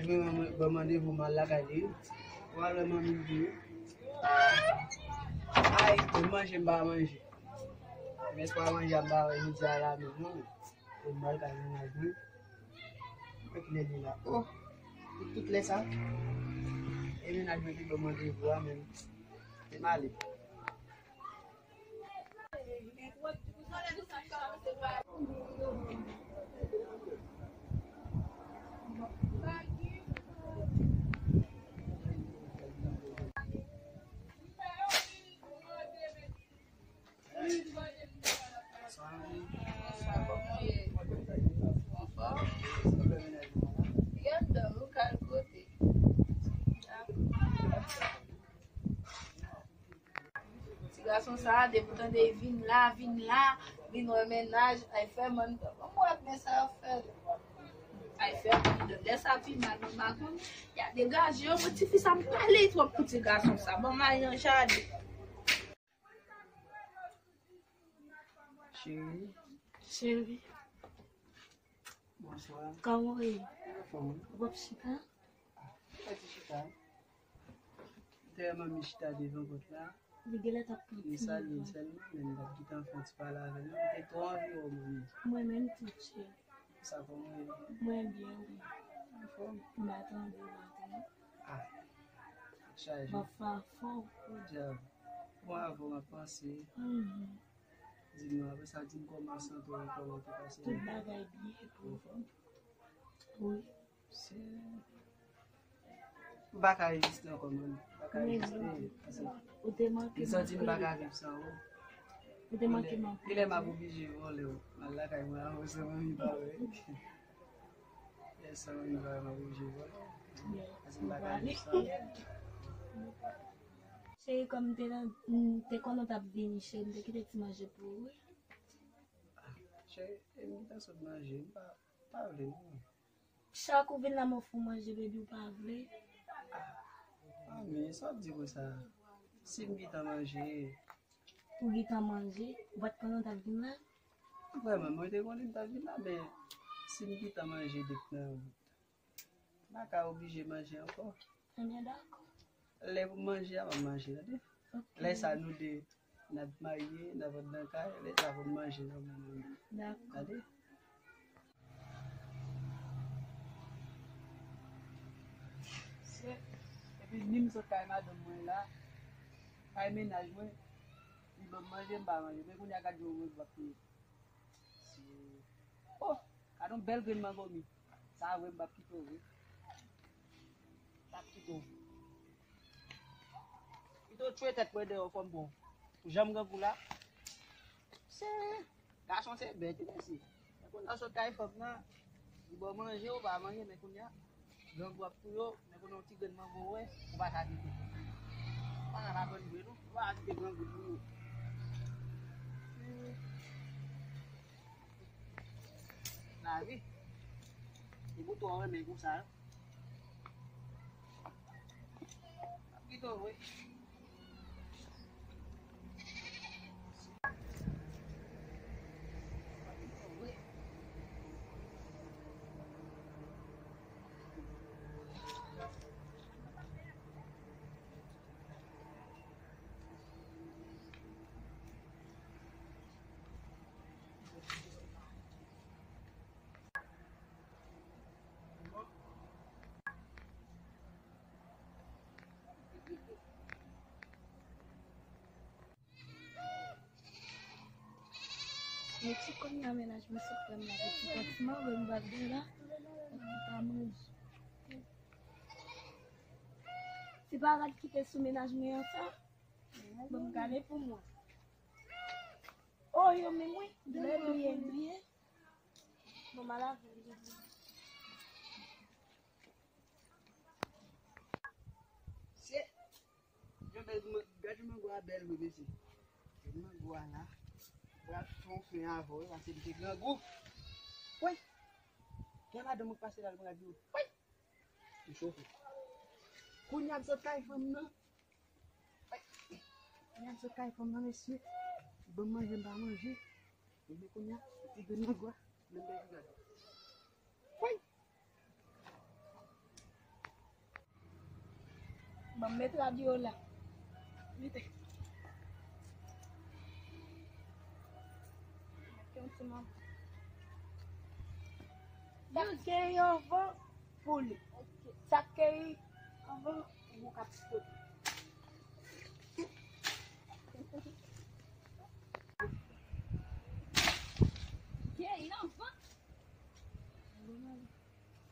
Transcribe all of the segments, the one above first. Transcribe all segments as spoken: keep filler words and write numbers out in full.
Mwen, mwen, mwen, mwen mande pou m al lakay li. Ou al wè manmi m tou. Ay, mwen manje, m pa manje. Men espwa manje a m pa wè jodi a la menm non. Mwen m al kay mennaj mwen. Mwen ki lè li la. Oh, tout, tout lè sa. E mennaj mwen ki ban m randevou a menm. E m ale. Ti gason sa a, depi w tande l vin la, vin la, vin wè mennaj, ay fè manndan. Ban m wè men sa y ap fè. Ay fè manndan. Lè sa pi mal, mwen pa konn. Y a degaje yo, mwen tifi sa m pale twòp pou ti gason sa. Ban m al nan jaden. Cheri. Cheri. Bonswa. Kòman w ye? Anfòm wi. W ap chita? Ah, pa di chita. Dayè manmi chita devan pòt la. Li genlè t ap pran ti nòt. M salye l sèlman, men m t ap gentan fè yon ti pale avè l. M te twò anvi wè w manmi. Mwen menm tou, cheri. Sa kòman w ye? Mwen byen, wi. Anfòm? M pa tande w maten. Ah. Chaje. M ap fè afè w. Podyab. Bon, avè w m ap panse. Mhm. Di m non, apre sa, di m kòman w santi w, kòman w te pase. Tout bagay byen, wi. Anfòm? Wi. Se, m pa ka reziste ankò, man. M pa ka reziste. Paske m santi m pa ka viv san ou. Ou te manke m anpil. Genlè m ap oblije vòlè w. M al lakay mwen avè w san manmi pa wè. Lè san manmi pa wè, m ap oblije vòlè w. Paske m pa ka viv san ou. Cheri, kòm m te nan, m te konnen w t ap vini, cheri, m te kite ti manje pou ou, wi. Ah, cheri, e m gentan sot manje, m pa, pa vle non. Chak ou vin la, m ofri w manje, baby, ou pa vle. Ah, men sa w ap di konsa? Si m gentan manje. Ou gentan manje? Ou pa t konnen w t ap vin la? Vrèman, mwen te konnen m t ap vin la, men si m gentan manje depi nan wout, m pa ka oblije manje ankò. Ebyen, dakò. Lè pou m manje a, m ap manje, tande? Ok. Lè sa, nou de n ap marye, n ap antre nan kay, lè sa pou n manje nòmalman. Dakò. Tande? Se, epi ni m sot kay madanm mwen la, kay mennaj mwen, li ban m manje, m pa manje. Men kounye a gad jan w wè m ap peye. Se, oh, gad yon bèl grenn mango mi. Sa vre, m p ap kite w vre. M p ap kite w. Pito w tchwe tèt mwen deyò, fò m bon. Pou jan m grangou la. Se, gason se bèt, wi, mesye. Men kounye a w sot kay fanm nan, li ba w manje, ou pa manje, men kounye a, grangou ap touye w, men kounye a yon ti grenn mango w wè, ou pa ka kite. Ou pa ka pa pran vre non, ou pa ka kite grangou touye w. Lavi. E pou twa renmen konsa, ap kite w vre. Men ti kounye a mennaj mwen sot fè m la, ti pati mango m bat de la, m pa manje. Se pa rad ki te sou mennaj mwen an sa? Bon, m gade pou mwen. Oh, yo menm wi, m bliye. Bon, m al avè l. Se, jan bèl, gad jan mango a bèl wi, mesye. Gad mango a la. Pral fè yon fen avè w, paske li te grangou. Woy! Gen madanm mwen k pase la, l pral di w. Woy! Li chofe. Kounye a m sot kay fanm nan. Ay, kounye a m sot kay fanm nan, mesye. Li ban m manje, m pa manje. Epi kounye a, ti grenn nan gwa, menm bagay gade. Woy! Ban m met rad yo la. Mete. Mete yon ti mango. Sa k gen yon van pou li. Sa k gen yon van pou kap sot. Gen yon van.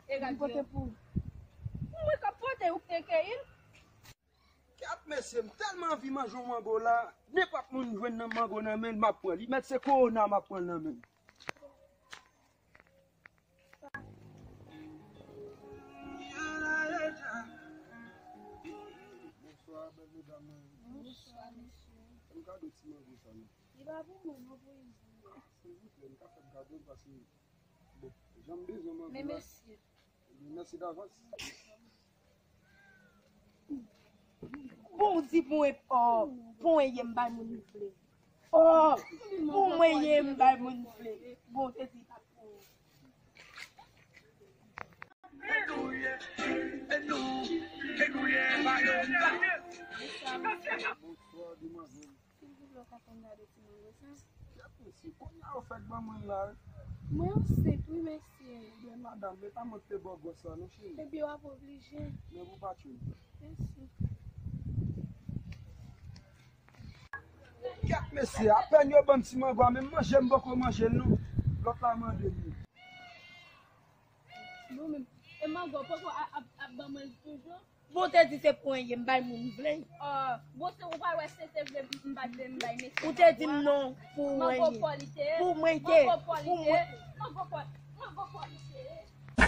E gad yo. Mwen k ap pote ou te keyi l. Kèt mesye, m tèlman anvi manje yon mango la. Nenpòt moun jwenn nan mango nan men l, m ap pran li. Mèt se kowona m ap pran l nan men l. Bonswa, bèl medam. Bonswa, mesye. Fè m kado ti mango sa non. Li pa pou mwen non, pou Izi. Silvouplè, m ka fè m kado l paske, bon, jan m bezwen mango la. Men mesye. Mèsi davans. Bon, di pou mwen, oh, pou mwen ye m bay moun li vle. Oh, pou mwen ye m bay moun li vle. Bon, te di pa pou mwen. Silvouplè, w ka fè m gade ti mango sa? Kèt mesye, kounye a ou fèk ban mwen la wi. Mwen ansent wi mesye. Ebyen madanm, e pa mwen ki te ba w gwòs la non cheri. Ebyen w ap oblije. Men pou patyon. Mèsi. Kèt mesye, apèn yo ban m ti mango a, menm manje m poko manje l non. Lòt la mande m li. Bon, men, e mango poko ap, ap, ap ban mwen toujou? Bon, te di se pou mwen ye m bay moun vle. Ah, bon, se ou pa wè se te vle m pa t vle m bay mesye. Ou te di m non pou mwen ye. Pou mwen ye. Pou mwen ye. Mango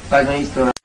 pa gen istwa.